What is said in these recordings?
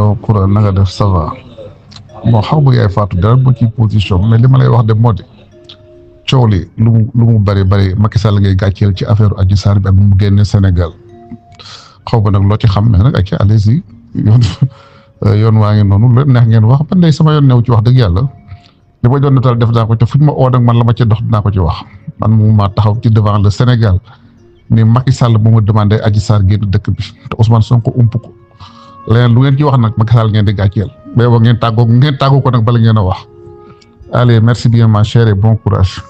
allo Koura na nga def ça va bon xaw ma yaay Fatou dara ba ci position mais li ma lay wax de moo di coow li lu mu bëri Macky Sall ngay gàcceel ci affaire Adji Sarr bi ak mu génne Sénégal xaw ma nag loo ci xam mais nag ak allez-y yoon waa ngi noonu lu neex ngeen wax man day sama yoon new ci wax dëgg yàlla li ma doon natal def naa ko te fuñ ma oo nag man la ma ci dox dinaa ko ci wax man mu ma taxaw ci devant le Sénégal ni Macky Sall moo ma demandé Adji Sarr génn dëkk bi te Ousmane Sonko ump ko leneen lu ngeen ci wax nag Macky Sall ngeen di gàcceel mais boo ngeen tàggoo ko nag bala ngeen a wax allez merci bien ma chère et bon courage.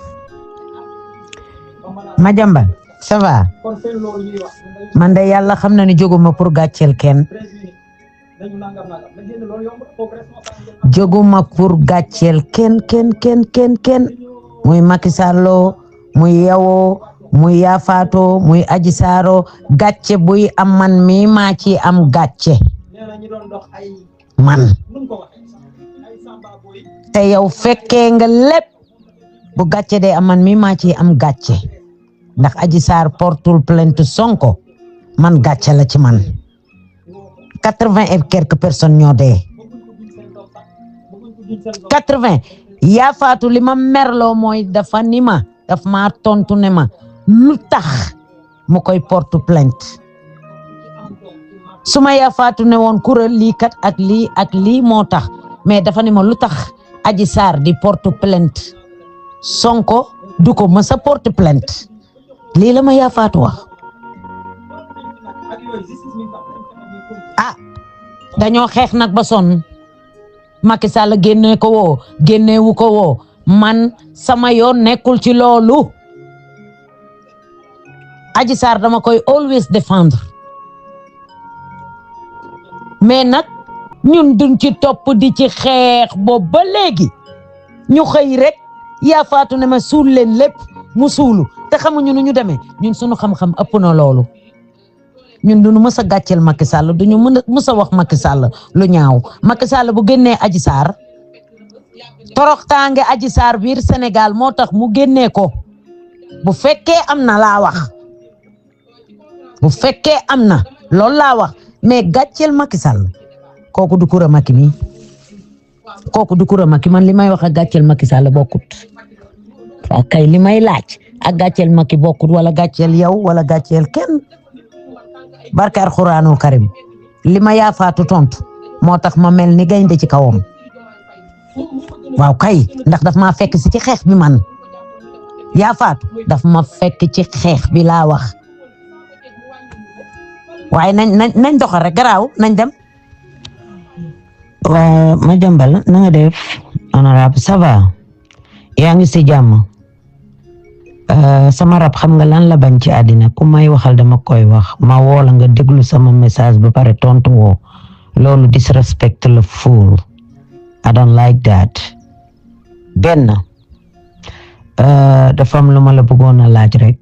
Madiambal ça va man de yàlla xam na ni jóguma pour gàcceel kenn jóguma pour gàcceel kenn muy Macky Sall muy yow muy Yafato muy Adji Sarr gàcce buy am man mi maa ci am gàcce man te yow fekkee nga lépp bu gàcce de am man mi maa ci am gàcce ndax Adji Sarr portul plainte Sonko man gàcce la ci man 80 et quelques personnes ñoo dee 80 Yafatou li ma merloo mooy daf ma tontu ne ma lu tax mu koy porte plainte su ma Yafatou ne woon kuréel lii kat ak lii moo tax mais dafa ne ma lu tax Adji Sarr di porte plainte Sonko du ko mës a porte plainte lii la ma Yafatou wax dañoo xeex nag ba sonn Macky Sall génnewu ko woo man sama yoon nekkul ci loolu Adji Sarr dama koy always défendre mais nag ñun duñ ci topp di ci xeex boobu ba léegi ñu xëy rek Yafatou ne ma suul leen lépp mu suulu te xamuñu nu ñu demee ñun suñu xam-xam ëpp na loolu ñun duñu mës a gàcceel Macky Sall duñu mës a wax Macky Sall lu ñaaw Macky Sall bu génnee Adji Sarr toroxtaange Adji Sarr biir Sénégal moo tax mu génnee ko bu fekkee am na laa wax bu fekkee am na loolu laa wax mais gàcceel Macky Sall kooku du Coura Macky mi kooku du Coura Macky man li may wax ak gàcceel Macky Sall bokkut waaw kay li may laaj ak gàcceel Macky bokkut wala gàcceel yow wala gàcceel kenn barke Alxuraanul Karim li ma Yafatou tontu moo tax ma mel ni gaynde ci kawam waaw kay ndax daf ma fekk si ci xeex bi man Yafatou daf ma fekk ci xeex bi laa wax waaye nañ doxal rek garaaw nañ dem. waa Madiambal na nga def honorable ça va yaa ngi si jàmm sama rab xam nga lan la bañ ci àddina ku may waxal dama koy wax ma woo la nga déglu sama message ba pare tontu woo loolu disrespect la full I don't like that benn dafa am lu ma la bëggoon a laaj rek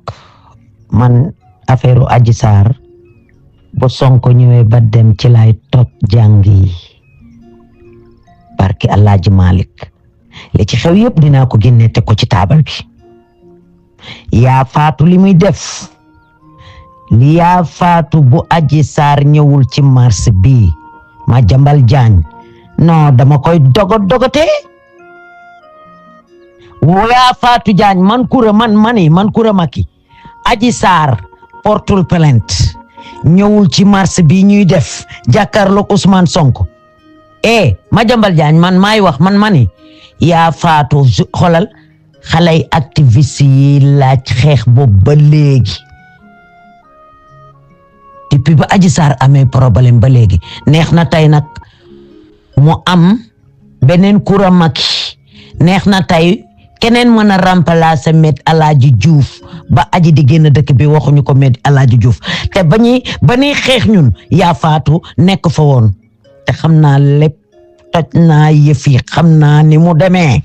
man affaire Adji Sarr bu Sonko ñëwee ba dem ci lay toj jàng yi barki Alaaji Malik li ci xew yëpp dinaa ko génne teg ko ci taabal bi Yafatou li muy def li Yafatou bu Adji Sarr ñëwul ci mars bi Madiambal Diagne non dama koy dogote Yafatou Diagne man Coura man Coura Macky Adji Sarr portul plainte ñëwul ci mars bi ñuy def jàkkaarloog Ousmane Sonko Madiambal Diagne man maay wax man mani Yafatou xolal xaley activiste yi laaj xeex boobu ba léegi depuis ba Adji Sarr amee problème ba léegi neex na tey nag mu am beneen Coura Macky neex na tey keneen mën a remplacer Me Alaaji Diouf ba aji di génn dëkk bi waxuñu ko Me Alaaji Diouf te ba ñuy xeex ñun Yafatou nekk fa woon te xam naa lépp toj naa yëf yi xam naa ni mu demee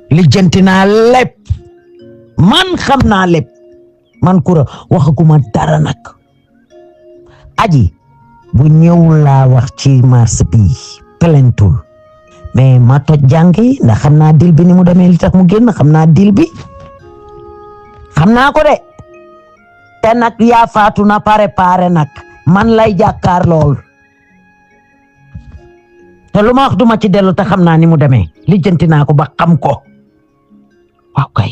lijjanti naa lépp man xam naa lépp man Coura waxaguma dara nag aji bu ñëw laa wax ci mars bi plaintul mais ma toj jàngi ndax xam naa dil bi ni mu demee li tax mu génn xam naa dil bi xam naa ko de te nag Yafatou na préparé nag man lay jàkkaar lool te lu ma wax duma ci dellu te xam naa ni mu demee lijjanti naa ko ba xam ko waaw kay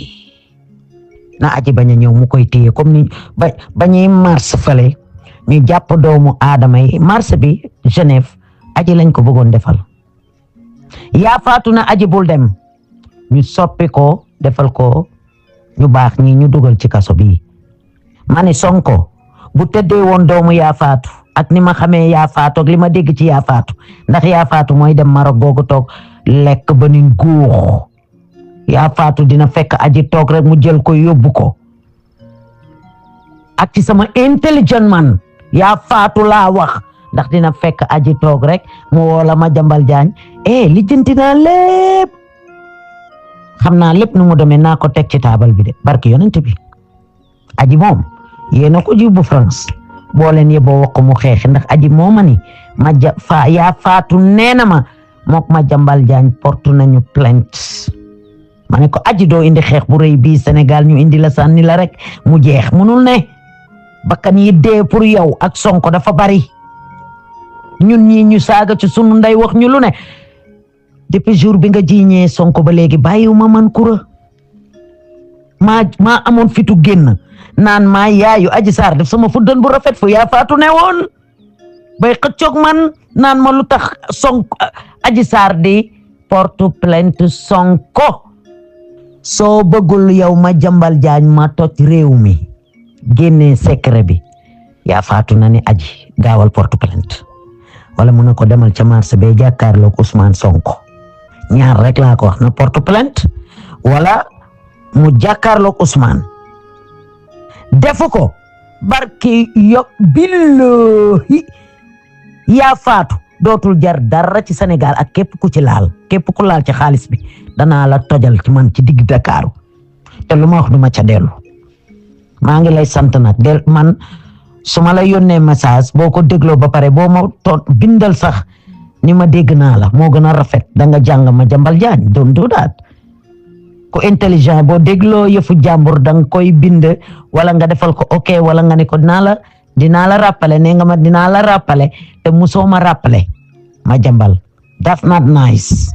na aji bañ a ñëw mu koy téye comme ni bañuy mars fale ñu jàpp doomu aadama yi mars bi Genève aji lañ ko bëggoon defal yaa faatu na aji bul dem ñu soppi ko defal ko ñu baax ñi ñu dugal ci kaso bi ma ne Sonko bu tëddee woon doomu yaa faatu ak ni ma xamee yaa faatu ak li ma dégg ci yaa faatu ndax yaa faatu mooy dem Maroc googu toog lekk ba ni guux yaa faatu dina fekk aji toog rek mu jël ko yóbbu ko ak ci sama intelligent man yaa faatu laa wax ndax dina fekk aji toog rek mu woola ma jambal jaañ lijjanti naa lépp xam naa lépp nu mu demee naa ko teg ci taabal bi de barki yonent bi aji moom yéena ko jiw bu France boo leen yeboo wax ko mu xeex ndax aji mooma ni yaa faatu nee na ma mook ma jambal jaañ porte nañu plainte ma ne ko aji doo indi xeex bu rëy bii Sénégal ñu indi la sànni la rek mu jeex munul ne bakkan yi dee pour yow ak Sonko dafa bari ñun ñii ñu saaga ci sunu ndey wax ñu lu ne depuis jour bi nga jiiñee Sonko ba léegi bàyyiwuma man kura maa amoon fitu génn naan maa yaayu Adji Sarr def sama fuddan bu rafet fu yaa faatu ne woon bay xëccoog man naan ma lu tax Sonko Adji Sarr di porte plainte Sonko soo bëggul yow ma jambal jaañ ma toj réew mi génnee secret bi yaa faatu na ni aji gaawal porte plainte wala mu ne ko demal ca marché ba jàkkaarloo ko Ousmane Sonko ñaar rek laa ko wax na porte plainte wala mu jàkkaarloo ko Ousmane defu ko barki yok billahi yaa faatu dootul jar dara ci Sénégal ak képp ku ci laal képp ku laal ci xaalis bi danaa la tojal ci man ci digg Dakaaru te lu ma wax duma ca dellu maa ngi lay sant nag man su ma la yónnee message boo ko dégloo ba pare boo ma bindal sax ni ma dégg naa la moo gën a rafet da nga jàng ma jambal jaañ doon do daat ku intelligent boo dégloo yëfu jàmbur da nga koy bind wala nga defal ko ok wala nga ne ko dinaa la rappelé ne nga ma dinaa la rappelé te musoo ma rappelé ma jambal that's not nice